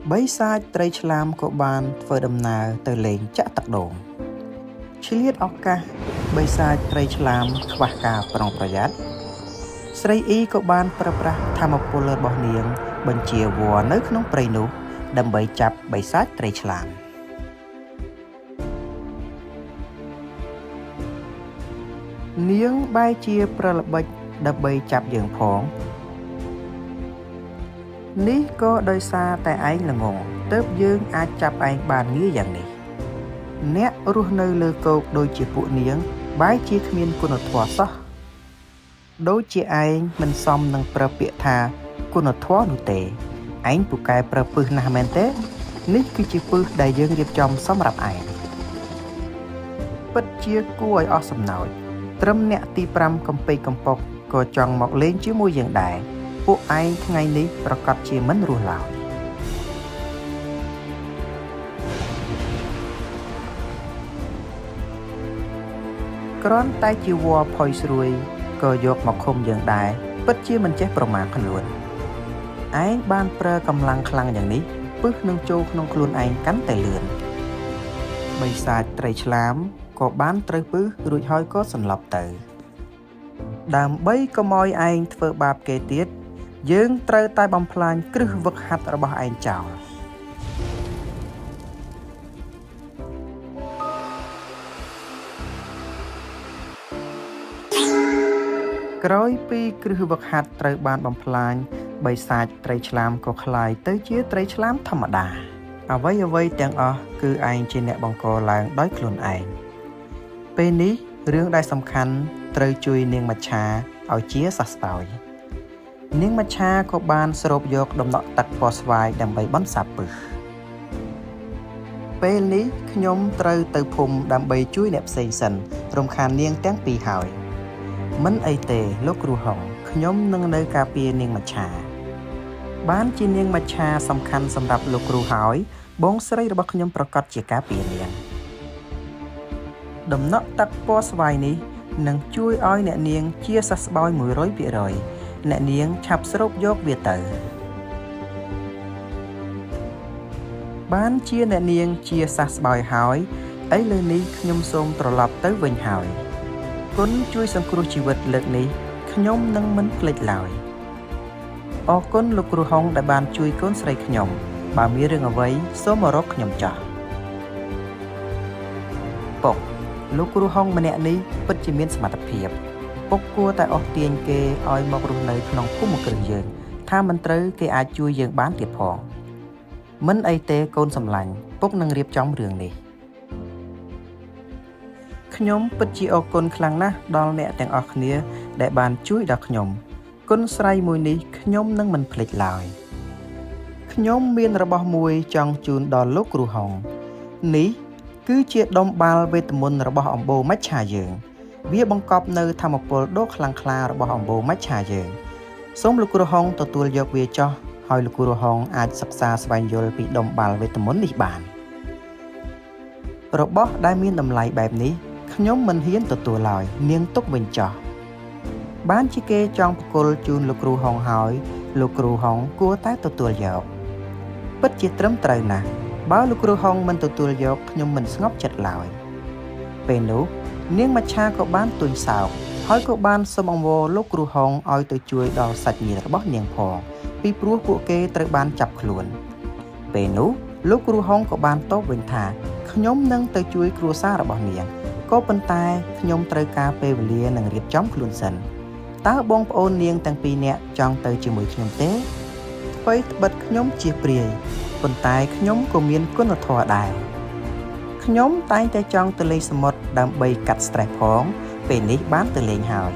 បិសាចត្រីឆ្លាមក៏បានធ្វើដំណើរទៅលេងចាក់ទឹកដូងឆ្លៀតឱកាសបិសាចត្រីឆ្លាមខ្វះការប្រុងប្រយ័ត្នស្រីអ៊ីក៏បានប្រើប្រាស់ធម៌ពលរបស់នាង បញ្ជាវល្លិនៅក្នុងព្រៃនោះ ដើម្បីចាប់បិសាចត្រីឆ្លាមនាងបែរជាប្រល្បិចដើម្បីចាប់យើងផងនេះក៏ដោយសារតែឯងល្ងងទើបយើងអាចចាប់ឯងបានងាយយ៉ាងនេះអ្នករស់នៅលើគោកដូចជាពួកនាង បែរជាគ្មានគុណធម៌សោះដូចជាឯងមិនសមនឹងប្រើពាក្យថាគុណធម៌នោះទេឯងពូកែប្រើពឹសណាស់មែនទេនេះគឺជាពឹសដែលយើងរៀបចំសម្រាប់ឯងពិតជាគួរឲ្យអស់សំណោចត្រឹមអ្នកទី5កំពេកកំប៉ុកក៏ចង់មកលេងជាមួយយើងដែរពួកឯងថ្ងៃនេះប្រកាសជាមិនរស់ឡើយគ្រាន់តែជាវល្លិផុយស្រួយក៏យកមកឃុំយើងដែរពិតជាមិនចេះប្រមាថខ្លួនឯងបានប្រើកម្លាំងខ្លាំងយ៉ាងនេះពឹសនឹងចូលក្នុងខ្លួនឯងកាន់តែលឿនបិសាចត្រីឆ្លាមក៏បានត្រូវពឹសរួចហើយក៏សន្លប់ទៅដើម្បីកុំឲ្យឯងធ្វើបាបគេទៀតយើងត្រូវតែបំផ្លាញគ្រឹះវឹកហាត់របស់ឯងចោលក្រោយពីគ្រឹះវឹកហាត់ត្រូវបានបំផ្លាញបិសាចត្រីឆ្លាមក៏ក្លាយទៅជាត្រីឆ្លាមធម្មតាអ្វីៗទាំងអស់គឺឯងជាអ្នកបង្កឡើងដោយខ្លួនឯងពេលនេះរឿងដែលសំខាន់ត្រូវជួយនាងមច្ឆាឲ្យជាសះស្បើយនាងមច្ឆាក៏បានស្រូបយកដំណក់ទឹកពណ៌ស្វាយដើម្បីបន្សាបពឹសពេលនេះខ្ញុំត្រូវទៅភូមិដើម្បីជួយអ្នកផ្សេងសិនរំខាននាងទាំងពីរហើយមិនអីទេលោកគ្រូហុងខ្ញុំនឹងនៅការពារនាងមច្ឆាបានជានាងមច្ឆាសំខាន់សម្រាប់លោកគ្រូហើយបងស្រីរបស់ខ្ញុំប្រកាសជាការពារនាងដំណក់ទឹកពណ៌ស្វាយនេះនឹងជួយឲ្យអ្នកនាងជាសះស្បើយ100%អ្នកនាងឆាប់ស្រូបយកវាទៅបានជាអ្នកនាងជាសះស្បើយហើយឥឡូវនេះខ្ញុំសូមត្រឡប់ទៅវិញហើយគុណជួយសង្គ្រោះជីវិតលើកនេះខ្ញុំនឹងមិនភ្លេចឡើយអរគុណលោកគ្រូហុងដែលបានជួយកូនស្រីខ្ញុំបើមានរឿងអ្វីសូមមករកខ្ញុំចាស់ពុកលោកគ្រូហុងម្នាក់នេះពិតជាមានសមត្ថភាពពុកគួរតែអស់ទាញគេឲ្យមករស់នៅក្នុងភូមិគ្រឹះយើងថាមិនត្រូវគេអាចជួយយើងបានទៀតផងមិនអីទេកូនសម្លាញ់ពុកនឹងរៀបចំរឿងនេះខ្ញុំពិតជាអរគុណខ្លាំងណាស់ដល់អ្នកទាំងអស់គ្នាដែលបានជួយដល់ខ្ញុំគុណស្រ័យមួយនេះខ្ញុំនឹងមិនភ្លេចឡើយខ្ញុំមានរបស់មួយចង់ជូនដល់លោកគ្រូហុងនេះគឺជាដុំបាល់វេទមន្តរបស់អំបូរមច្ឆាយើងវាបង្កប់នៅធម៌ពលដ៏ខ្លាំងក្លារបស់អំបូរមច្ឆាយើងសូមលោកគ្រូហុងទទួលយកវាចោះហើយលោកគ្រូហុងអាចសិក្សាស្វែងយល់ពីដុំបាល់វេទមន្តនេះបានរបស់ដែលមានតម្លៃបែបនេះខ្ញុំមិនហ៊ានទទួលឡើយនាងទុកវិញចោះបានជាគេចង់ប្រគល់ជូនលោកគ្រូហុងហើយលោកគ្រូហុងគួរតែទទួលយកពិតជាត្រឹមត្រូវណាស់បើលោកគ្រូហុងមិនទទួលយកខ្ញុំមិនស្ងប់ចិត្តឡើយពេលនោះនាងមច្ឆាក៏បានទួញសោកហើយក៏បានសុំអង្វរលោកគ្រូហុងឲ្យទៅជួយដល់សាច់ញាតិរបស់នាងផងពីព្រោះពួកគេត្រូវបានចាប់ខ្លួនពេលនោះលោកគ្រូហុងក៏បានតបវិញថាខ្ញុំនឹងទៅជួយគ្រួសាររបស់នាងក៏ប៉ុន្តែខ្ញុំត្រូវការពេលវេលានិងរៀបចំខ្លួនសិនតើបងប្អូននាងទាំងពីរនាក់ចង់ទៅជាមួយខ្ញុំទេអ្វីត្បិតខ្ញុំជាព្រាយប៉ុន្តែខ្ញុំក៏មានគុណធម៌ដែរខ្ញុំតែងតែចង់ទៅលេងសមុទ្រដើម្បីកាត់ stress ផងពេលនេះបានទៅលេងហើយ